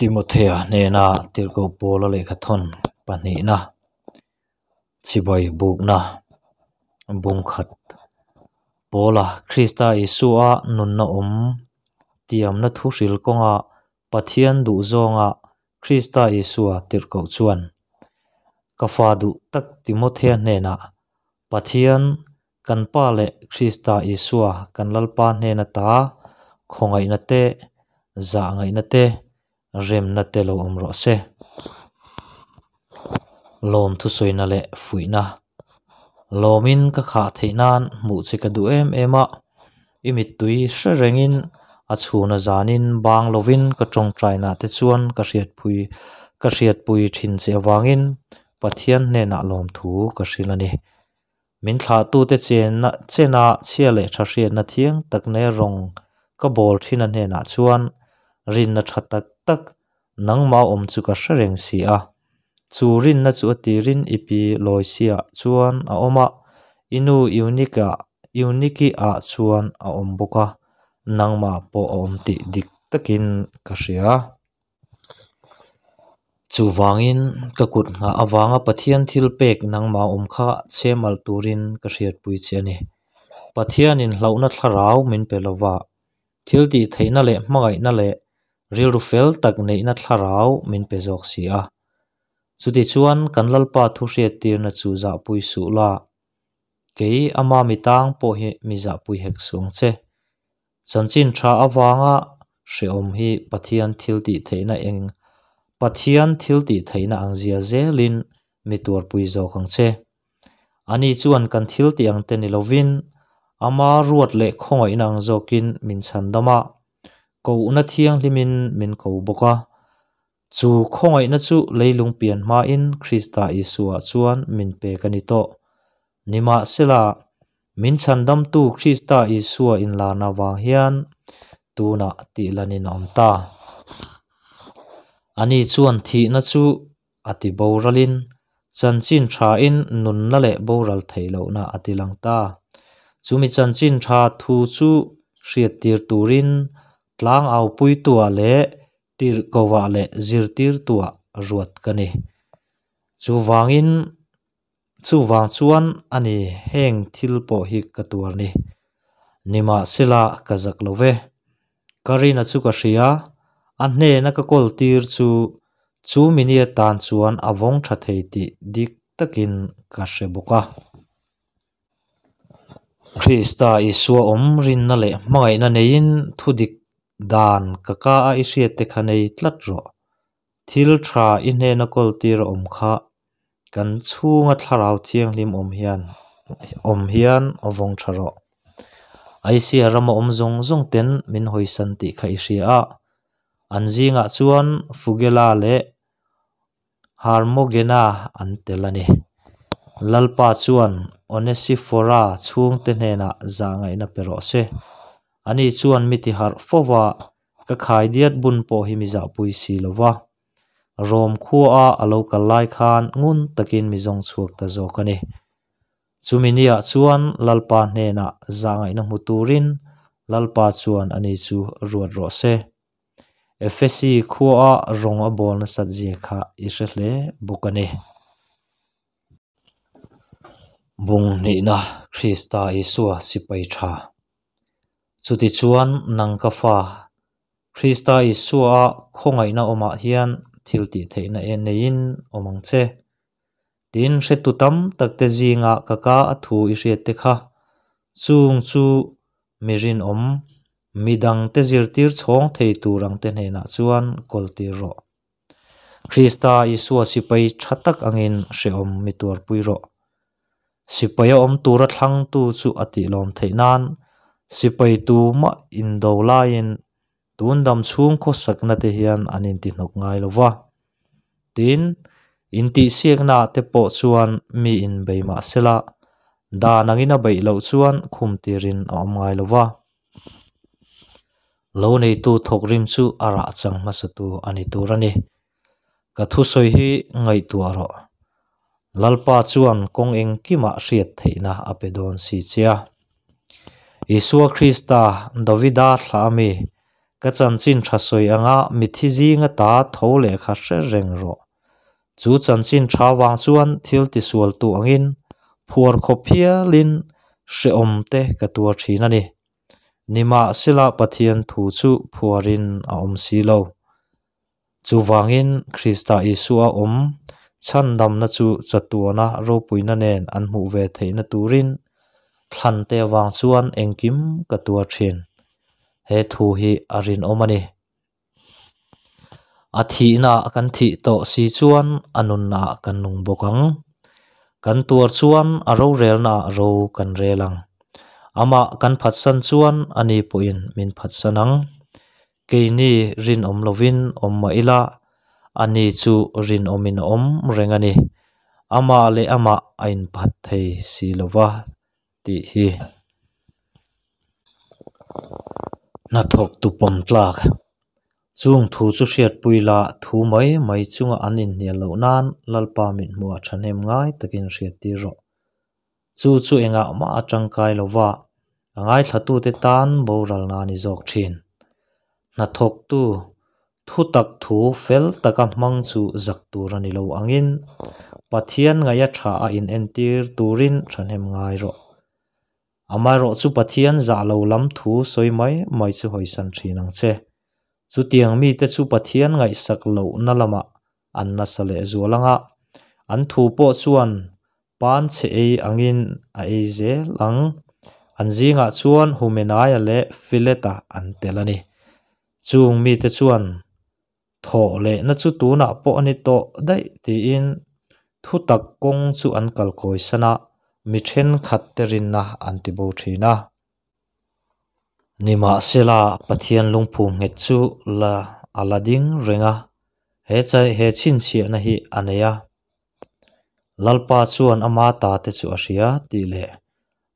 Timothea hnena Tirhkoh Paula lehkhathawn pahnihna chibai bukna bungkhat Paula Krista Isua nunna awm tiamna thu hril kawnga Pathian duhzawnga Krista Isua tirhkoh chuan ka fa duh tak Timothea hnenah Pathian kan Pa leh Krista Isua kan Lalpa hnena ta khawngaihna te, zahngaihna te, remna te lo awm rawh se. Lawm thusawina leh fuihna. Lawmin ka khah theih nan hmuh che ka duh em em a, i mittui hre rengin a chhuna zanin bang lovin ka tawngtaina te chuan ka hriatpui ka hriatpui thin che avangin Pathian hnenah lawmthu ka hrilh a ni. Min thlahtute chenna chena chhia leh tha hriatna thiang tak nei rawng ka bawl thin a hnenah chuan rinna tha tak tak nangmah awm chu ka hre reng si a. Chu rinna chu a tirin i pi Loisia-ah chuan a awm a, i nu Eunika Euniki-ah chuan a awm bawk a, nangmah pawh a awm tih dik takin ka hria. Chuvangin, ka kut nghah avanga Pathian thil pek nangmah awm kha chhemal turin ka hriatpui che a ni. Pathianin hlauhna thlarau min pe lova, thil tih theihna leh hmangaihna leh rilru fel tak neihna thlarau min pe zawk si a. Chutichuan, kan Lalpa thu hriattirna chu zahpui suh la, kei ama mitang pawh hi mi zahpui hek suh ang che. Chanchin tha avanga hrehawm hi Pathian thil tih theihna eng Pathian thil tih theihna ang zia zelin mi tuarpui zawk ang che. Ani chuan kan thil tih ang te ni lovin ama ruat leh khawngaihna ang zawkin min chhandam a, kohna thianghlimin min ko bawk a. Chu khawngaihna chu leilung pian hmain Krista Isua chuan min pek a ni tawh. Nimahsela, min chhandamtu Krista Isua inlarna vang hian tunah tihlanin a awm ta. Ani chuan thihna chu a ti boralin, chanchin thain nunna leh boral theih lohna a ti lang ta. Chumi chanchin tha thu chu hriattir turin tlang aupuitua leh tirhkohah leh zirtirtuah ruat ka ni. Chuvangin Chuvang chuan a ni heng thil pawh hi ka tuar ni. Nimahsela ka zak lo ve. Ka rina chu ka hria, a hnena ka kawl tir chu chu mini atan chuan a vawng tha thei tih dik takin ka hre bawk a. Krista Isua awm rinna leh hmangaihna neiin thudik dan ka ka a i hriatte kha nei tlat rawh. Thil tha i hnena kawl tir a awm kha kan chhunga thlarau thianghlim awm hian awm hian a vawng tha rawh. Asia rama awm zawng zawng ten min hawisan tih kha i hria a, an zingah chuan Fugela leh Hermogena an tel a ni. Lalpa chuan Onesifora chhungte hnenah zahngaihna pe rawh se. Ani chuan mi tiharh fova Ka khai diat bun pawh hi mi zahpui si lo va, Rom khuaa a lo kal lai khan ngun takin mi zawng chhuak ta zawk a ni. Chumi niah chuan Lalpa hnenah zahngaihna hmu turin Lalpa chuan ani chu ruat rawh se. Efesi khuaa rawng a bawl nasat zia kha i hre hle bawk a ni. Bung hnihna Krista Isua sipai tha. Chutichuan nang ka fa, Krista Isua khawngaihna awmah hian thil tih theihna e neiin awm ang che. Tin, hretu tam takte zinga ka ka a thu i hriatte kha, chung chu mi rinawm, midangte zirtir chhawng thei tur angte hnenah chuan kawltir rawh. Krista Isua sipai tha tak angin hrehawm mi tuarpui rawh. Sipai a awm tura thlangtu chu a tihlawm theih nan sipai tumah indo laiin tun dam chhung khawsakna te hian an intihnawk ngai lo va. Tin, intihsiaknaah te pawh chuan mi inbei mah sela, dan angin a beih loh chuan khum tirin a awm ngai lo va. Lo neitu thawkrim chu a rah chang hmasatu a ni tur a ni. Ka thusawi hi ngaihtuah rawh. Lalpa chuan kawng engkimah hriat theihna a pe dawn si che a. Isua Krista, Davida thlah ami, Ka chanchin tha sawi anga mitthi zinga ta tho leh kha hre reng rawh. Chu chanchin tha vang chuan thil tisualtu angin phuar khawp hialin hrehawm te ka tuar thin a ni. Nimahsela Pathian thu chu phuarin a awm si lo. Chuvangin Krista Isua awm chhandamna chu chatuana ropuina nen an hmuh ve theihna turin thlante avang chuan engkim ka tuar thin. He thu hi a rinawm a ni. A thihna kan thih tawh si chuan a nunna kan nung bawk ang. Kan tuar chuan a rorelna ro kan rel ang. Amah kan phatsan chuan ani pawhin min phatsan ang. Keini rinawm lovin awm mah ila, ani chu rinawmin a awm reng a ni. Amah leh amah a inphat thei si lova tih hi. Hnathawktu pawm tlak. Chung thu chu hriatpui la, thu mai mai chunga an inhnial loh nan Lalpa mithmuhah thahnem ngai takin hriattir rawh. Chu chu engah mah a tangkai lova, a ngaithlatute tan boralna a ni zawk thin. Hnathawktu thutak thu fel taka hmang chu zak tur a ni lo angin Pathian ngaih a tha a inentir turin thahnem ngai rawh. Amaherawh chu Pathian zah lo lam thu sawi mai mai chu hawisan thin ang che. Chutiang mite chu Pathian ngaihsak lohna lamah an nasa leh zual anga an thu pawh chuan pan chhe ei angin a ei zel ang. An zingah chuan Humenaia leh Fileta an tel a ni. Chung mite chuan thawh lehna chu tunah pawh a ni tawh daih tiin thutak kawng chu an kalkawisan a, mi thenkhat te rinna an ti bo thin a. Nimahsela, Pathian lungphum nghet chu la a la ding reng a, he he chhinchhiahna hi a nei a. Lalpa chuan ama ta te chu a hria tih leh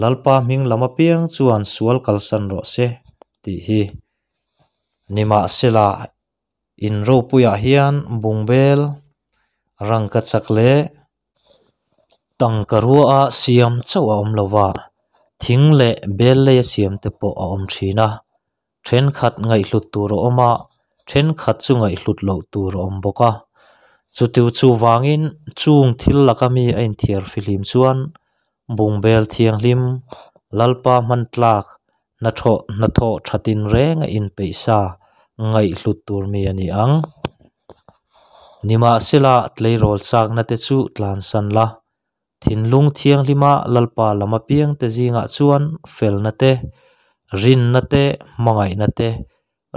Lalpa hming lam apiang chuan sual kalsan rawh se tih hi. Nimahsela, in ropuiah hian bungbel, rangkachak leh tangka rua a siam chauh a awm lo va, thing leh bel lei a siam te pawh a awm thin a. Thenkhat ngaihhlut tur a awm a, thenkhat chu ngaihhlut loh tur a awm bawk a. Chutiu chuvangin chung thil laka mi a inthiar fihlim chuan bungbel thianghlim, Lalpa hman tlak, hnathawh hnathawh tha tinreng a inpeih sa ngaihhlut tur mi a ni ang. Nimahsela tleirawl chakna te chu tlansan la, Thinlung thianghlima Lalpa lam apiangte zingah chuan felna te, rinna te, hmangaihna te,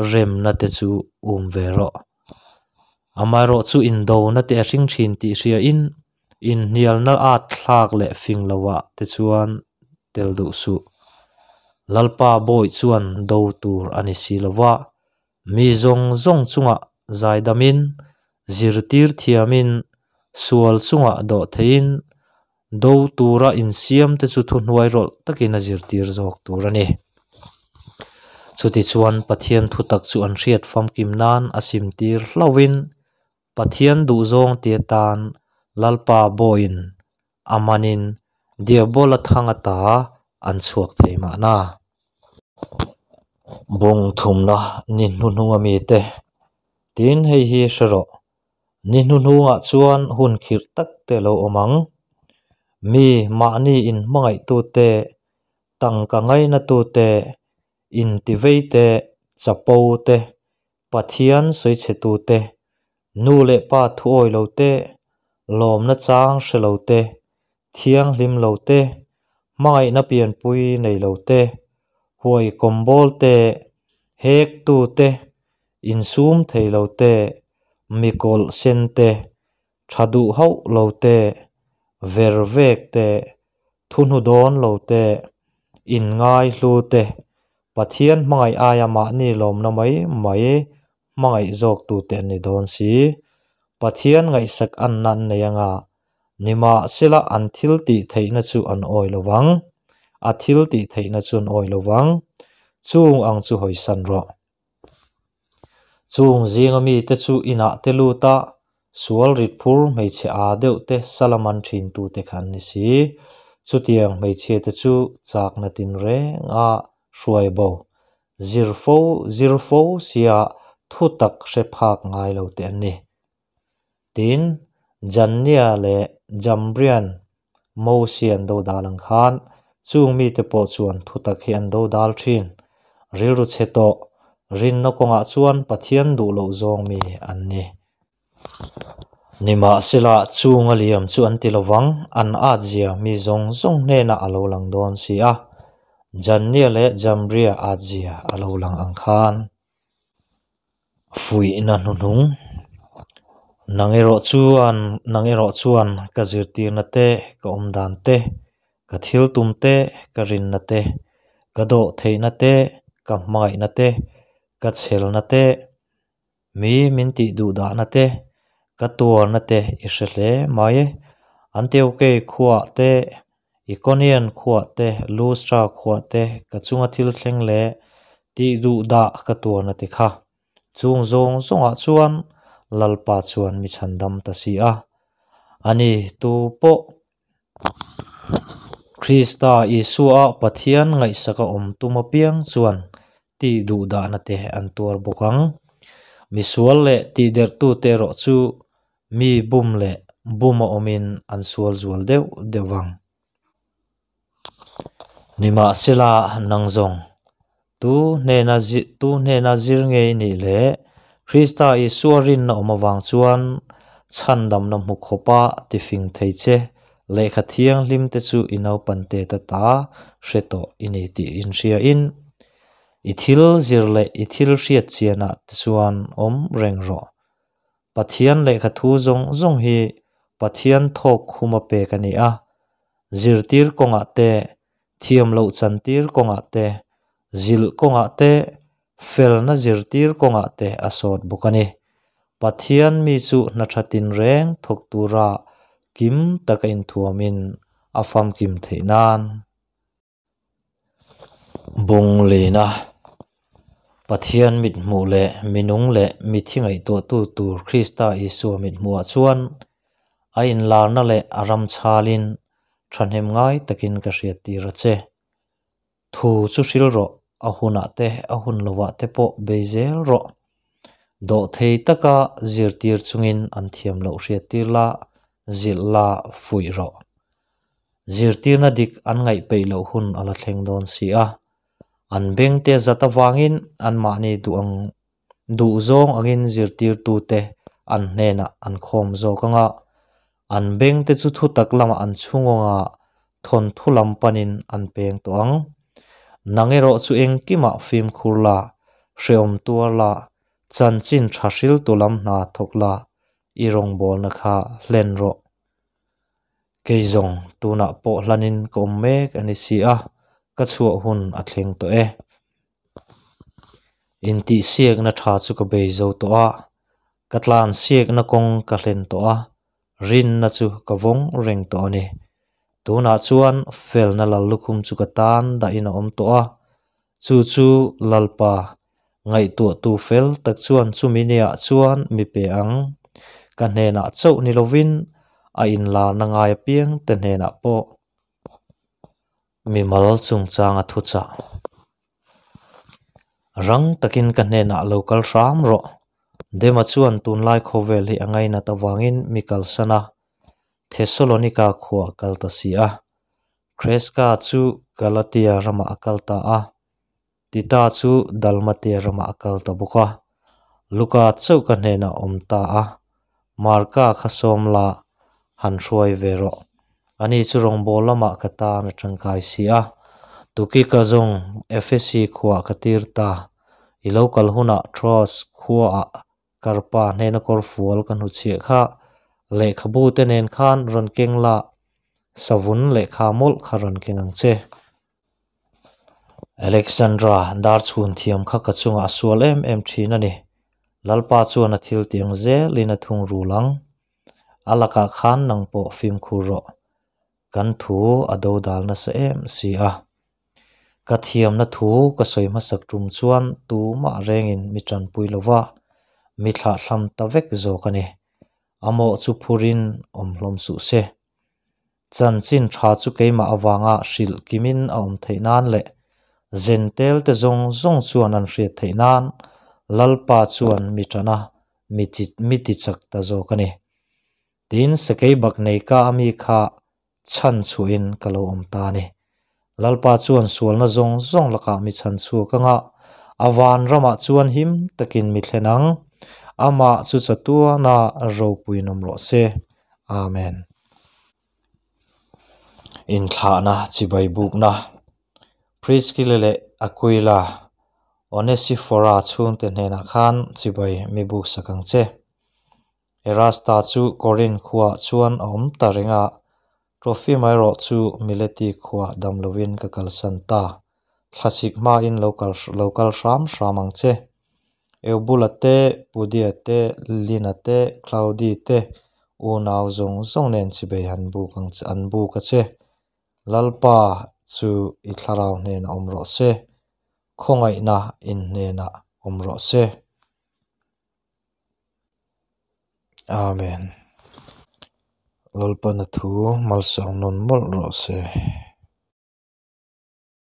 remna te chu um ve rawh. Amaherawh chu indona te a hring thin tih hriain inhnialna at thlak leh fing lovah te chuan tel duh suh. Lalpa bawi chuan do tur a ni si lova, Mi zawng zawng chungah zaidamin, zirtir thiamin, sual chungah dawh theihin, do tura insiamte chu thuhnuai rawlh takin a zirtir zawk tur a ni. Chutichuan Pathian thutak chu an hriat famkim nan a simtir hlauhin Pathian duhzawng tia tan Lalpa bawiin a manin Diabola thang ata an chhuak thei mahna. Bung thumna ni hnuhnunga mite tin hei hi hre rawh. Ni hnuhnungah chuan hun khirh tak te lo awm ang. Mi mahni inhmangaihtute, tangka ngainatute, intiveite, chapo te, Pathian sawichhetute, nu leh pa thuawi lo te, lawmna chang hre lo te, thianghlim lo te, hmangaihna pianpui nei lo te, huai kawmbawl te, hektu te, insum thei lo te, mikawlh sen te, tha duh hauh lo te, ver vek te, thuhnu dawn lo te, inngaihlu te, Pathian hmangaih aia mahni lawmna mai mai hmangaih zawk tute an ni dawn si. Pathian ngaihsak anna an nei anga, nimahsela an thil tih theihna chu an awi lo vang. A thil tih theihna chu an awi lo vang. Chung ang chu hawisan rawh. Chung zinga mite chu inah te lut a, sual rit phur hmeichhe aa deuh te sala man thin tute kha an ni si. Chutiang hmeichhia te chu chakna tinreng a hruai bo. Zir fo zir fo sia thutak hre phak ngai lo te an ni. Tin, Jannia leh Jambrian Mosia an dodal ang khan chung mite pawh chuan thutak hi an dodal thin. Rilru chhe tawh, rinna kawngah chuan Pathian duh loh zawng mi an ni. Nimahsela, chung a liam chu an ti lovang, an atzia mi zawng zawng hnenah a lo lang dawn si a, Jannia leh Jambria atzia a lo lang ang khan. Fuihna hnuhnung. Nang erawh chuan, nang erawh chuan ka zirtirna te, ka awmdan te, ka thil tum te, ka rinna te, ka dawh theihna te, ka hmangaihna te, ka chhelna te, Mi min tih duh dahna te, ka tuarna te i hre hle mai. Antiokei khuaah te, Ikonian khuaah te, Lustra khuaah te ka chunga thil thleng leh tih duh dah ka tuarna te kha. Chung zawng zawngah chuan Lalpa chuan mi chhandam ta si a. Ani tu pawh Krista Isua Pathian ngaihsaka awm tum apiang chuan tih duh dahna te an tuar bawk ang. Misual leh tihderhtute erawh chu mi bum leh bum a awmin an sual zual deuh deuh vang. Nimahsela nang zawng, tu hnena tu hnena zir ngei nih leh Krista Isua rinna awm avang chuan chhandamna hmu khawpa tifing thei che lehkha thianghlim te chu i naupan te ta ta hre tawh i ni tih inhriain i thil zir leh i thil hriat chianah te chuan awm reng rawh. Pathian lehkha thu zawng zawng hi Pathian thawk khuma pek a ni a, zirtir kawngah te, thiam loh chantir kawngah te, zilh kawngah te, felna zirtir kawngah te a sawt bawk a ni. Pathian mi chu hna tha tinreng thawk tura kim taka inthuamin a famkim theih nan. Bunglina Pathian mithmuh leh minung leh mithi ngaihtuahtu tur Krista Isua mithmuhah chuan a inlarna leh a ram chhalin thahnem ngai takin ka hriattir a che. Thu chu hril rawh, a hunah te a hun lovah te pawh bei zel rawh. Dawhthei taka zirtir chungin an thiam loh hriattir la, zilh la, fuih rawh. Zirtirna dik an ngaih peih loh hun a la thleng dawn si a, an bengte zat avangin anmahni duh ang duh zawng angin zirtirtute an hnenah an khawm zawk ang a, an bengte chu thutak lamah an chhungawnga thawnthu lam panin an peng tawh ang. Nang erawh chu engkimah fimkhur la, hrehawm tuar la, chanchin tha hriltu lam hna thawk la, i rawngbawlna kha hlen rawh. Kei zawng tunah pawh hlanin ka awm mek a ni si a, ka chhuah hun a thleng tawh e. Intihsiakna tha chu ka bei zo tawh a, ka tlansiakna kawng ka hlen tawh a, rinna chu ka vawng reng tawh a ni. Tunah chuan felna lal lukhum chu ka tan dahin a awm tawh a, chu chu Lalpa Ngaihtuahtu fel tak chuan chumi niah chuan mi pe ang. Ka hnenah chauh ni lovin a inlarna ngai apiang te hnenah pawh mimal chungchanga thuchah. Rang takin ka hnenah lo kal hram rawh. Dema chuan tunlai khawvel hi a ngainat avangin mi kalsan a, Thesalonika khuaa kal ta si a. Kreska chu Galatia ramah a kal ta a. Tita chu Dalmatia ramah a kal ta bawk a, Luka chauh ka hnenah a awm ta a, Marka kha sawm la, han hruai ve rawh. Ani chu rawngbâwl lamah ka tan a tangkai si a, Tukika zawng Efesi khuaah ka tir ta. I lo kal hunah Troas khuaah Karpa hnena kawr fual ka hnuchhiah kha lehkhabu te nen khan rawn keng la, savun lehkha mawlh kha rawn keng ang che. Alexandra dar chhun thiam kha ka chungah a sual em em thin a ni. Lalpa chuan a thil tiang zelin a thung rul ang. A lakah khan nang pawh fimkhur rawh. Kan thu a dodal nasa em si a. Ka thiamna thu ka sawi hmasak tum chuan tumah rengin mi tanpui lova, mi thlahthlam ta vek zawk a ni. A mawh chu phurin awm hlawm suh se. Chanchin tha chu keimah avanga hrilh kimin a awm theih nan leh Zentel te zawng zawng chuan an hriat theih nan Lalpa chuan mi ṭan a, mi tichak ta zawk a ni. Tin, sakei bak nei ka a mi kha chhan chhuahin ka lo awm ta a ni. Lalpa chuan sualna zawng zawng lakah mi chhan chhuak anga a van ramah chuan him takin mi thlen ang. Amah chu chatuana ropuiin awm rawh se. Amen. Inthlahna chibai bukna Priskila leh Aquila, Onesifora chhungte hnenah khan chibai mi buksak ang che. Erasta chu Korinth khuaah chuan a awm ta reng a, Trofima erawh chu Mileti khuaah dam lovin ka kalsan ta. Thlasik hmain lo kal lo kal hram hram ang che. Eubula te, Pudia te, Lina te, Claudi te unau zawng zawng nen chibei han buk ang che an buk a che. Lalpa chu i thlarau hnenah awm rawh se, khawngaihna in hnenah awm rawh se. Amen. Lalpana thu malsawm nawn mawlh rawh se.